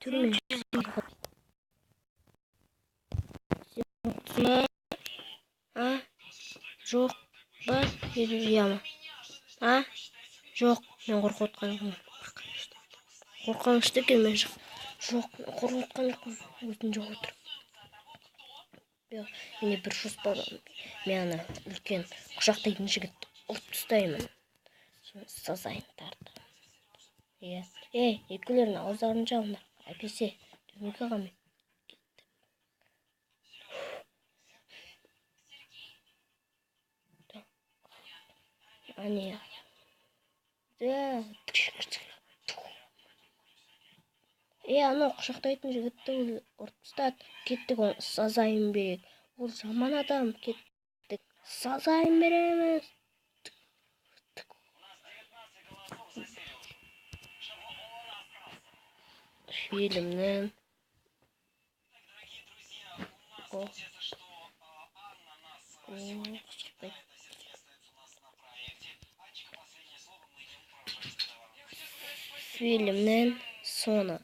Мен сен, а, жоқ па? Иә ма? А, жоқ, мен қорқып отқан жоқпын. Қорқынышты екен. Мен жоқ, қорқып отқан жоқпын, өзім жоқ отыр. Менде бір жоспар бар. Мен ана үлкен құшақтайтын жігітті ұрып тастаймын, соны сазайын тартып. Иә, ей, екеулерің ауыздарың жабыңдар, әйтпесе дөңге қалмай. Әне. Е, анау құшақтайтын жігітті ұрып тастады. Кеттік, оны сазайын берейік, ол жаман адам. Кеттік, сазайын береміз. Фильмнің о құшақтайды. Фильмнің соңы.